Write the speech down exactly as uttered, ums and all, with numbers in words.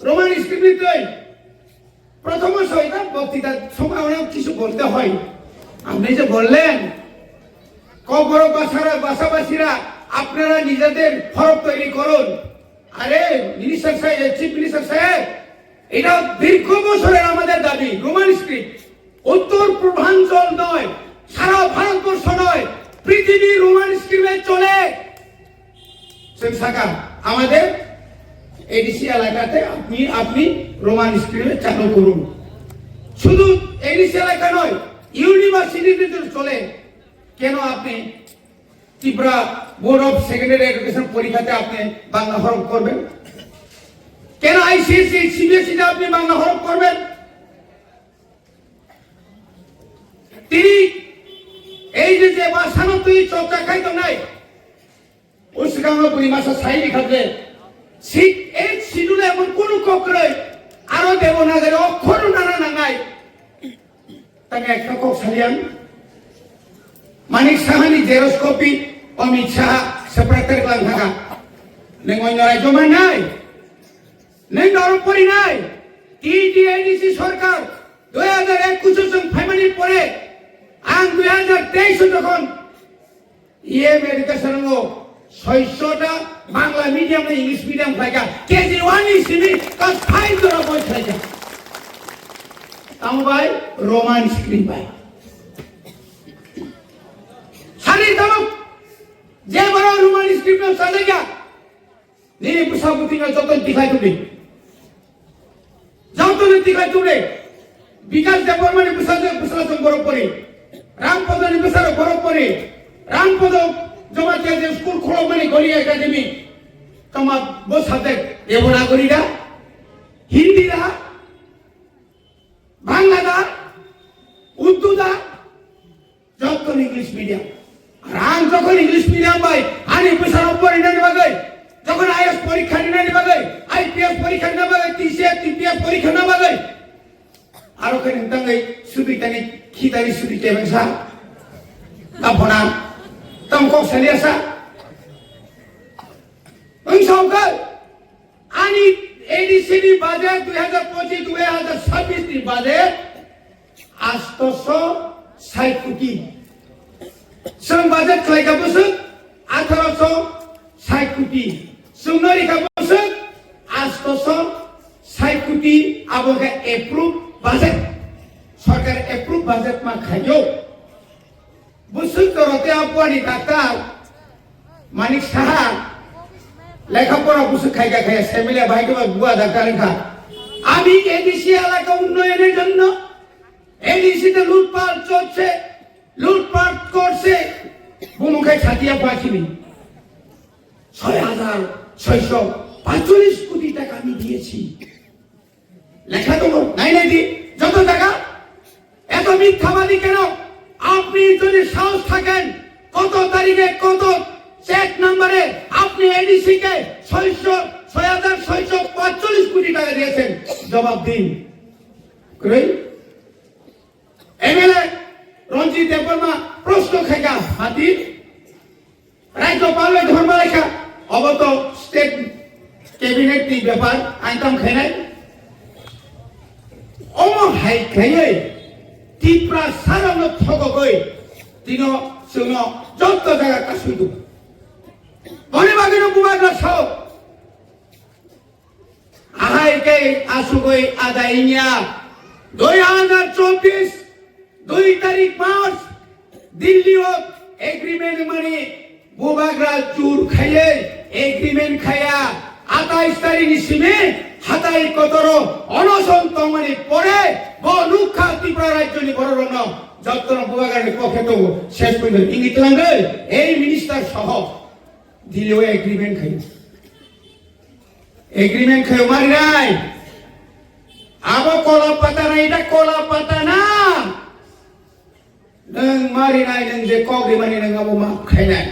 Roman script ni twi. প্রথম সহিতা বক্তৃতা সময় অনেক কিছু বলতে হয়। আপনি যে বললেন, ককবরক ভাষারা, ভাষাভাষীরা, আপনারা নিজেদের হরফ তৈরি করুন। আরে মিনিস্টার সাহেব, চিফ মিনিস্টার সাহেব, এটা দীর্ঘ বছরের আমাদের দাবি, রোমান স্ক্রিপ্ট। উত্তর পূর্বাঞ্চল নয়, সারা ভারতবর্ষ নয়, পৃথিবী রোমান স্ক্রিপ্টে চলে। সেন্সাকা, আমাদের এডিসি এলাকাতে আপনি, আপনি রোমান স্ক্রিপ্টে চালু করুন। শুধু এডিসি এলাকা নয়, ইউনিভার্সিটিতে তো চলে। কেন আপনি Tripura board of secondary education পরীক্ষাতে আপনি বাংলা হরফ করবেন? কেন আইসিএসসি, সিবিএসইতে আপনি বাংলা হরফ করবেন? তিনি এই যে, যে ভাষানো তুই চর্চা খাইতো নাই, ও সেখানে বুড়ি মাসা সাইনি খাবে। সিট এইট শিডিউলে এমন কোনো কক্রয় আরো দেবনাগরে অক্ষর নানা নাঙাই। Tang ekta kok saliang. Manik Saha ni xerox copy, Amit Shah, secretary lang thaka. Neng oi norai joma nai. Neng dorok pori nai. T T A D C sorkar, dui hajar ekush o chwng phaimani pore, ang dui hajar teis o jokhon E M education o soisho ta Bangla medium na English medium khlaika, K G one ni simi class five jora boi khlaika. Tamo bai Roman script bai. Sari tamo je baro Roman script no sajaka. Nini bwsa bwtwino joto ni tikhlai tongdi. Joto ni tikhlai tongdi. Bikas Debbarma ni bwsa je bwsa song borok pori. Rampodo ni bwsa rok borok pori. Rampodo Jamatia je school khulokmani Goli Academy. Tama bo subject Devanagari da? Hindi da? Bangla da? Urdu da? Joto English medium. Ar ang jokhon English medium bai, ani bwsarok porinani bagwi, jokhon I A S porikha rinani bagwi, I P S porikha rinani bagwi, T C S, T P S porikha rinani bagwi, aro khe nang tangwi sudwi tani khitani sudwi kebengsa. Taphona, tamo kok saliya sa. Wng songkha, ani A D C ni budget dui hajar pochis dui hajar sabbish ni budget astoso sai koti. Chwng budget khlaika bwswk atharoso sai koti. Chwngno rikha bwswk astoso sai koti, abo khe approve budget. Sorkar approve budget ma khaio. Bwswk jora tei apuani daktar Manik Saha lekha pora bwswk khaika khaya semilia bahai khe bua daktar wngkha. আমি এডিসি এলাকা উন্নয়নের জন্য এডিসিতে লুটপাট চলছে, লুটপাট করছে, bumung khai chatiya pachini ছয় হাজার ছয়শো পাঁচচল্লিশ কোটি টাকা আমি দিয়েছি। লেখা তো নাই নাই দি, যত জায়গা এত মিথ্যাবাদী কেন? আপনি যদি সাহস থাকেন, কত তারিখে কত চেক নাম্বারে আপনি এডিসি কে ছয়শো, ছয় হাজার ছয়শো পাঁচচল্লিশ কোটি টাকা দিয়েছেন? জবাব দিন। কই? এমএলএ রঞ্জিত দেববর্মা প্রশ্ন খাইকা হাতি রাজ্যপাল ধর্ম লেখা অবত স্টেট ক্যাবিনেট নি ব্যাপার আইতাম খাইনাই। অমো হাই খাইয়ে টিপ্রা সারানো থগগই তিনো সুনো যত জায়গা কাসুইদু। মনে বাগিনো বুবাগ্রা Sao. Ahai khe asugwi ada wngya. Dui hazar chobbish, dui tarik March, Delhi o agreement mani bubagra jur khaiye agreement khaiya. Atais tarik ni simi hatai kotoro onoson tongmani pore bo nukha Tripura rajyo ni borok rokno jottono bubagra ni pokhe tongo ses pojjonto ingwi twlangwi ei minister soho Delhi o agreement khaiyo. Agreement khayo mari nai. Abo kola pata nai, da kola pata na. Nang mari nai, nang je kok ri mani nang abo ma khai nai.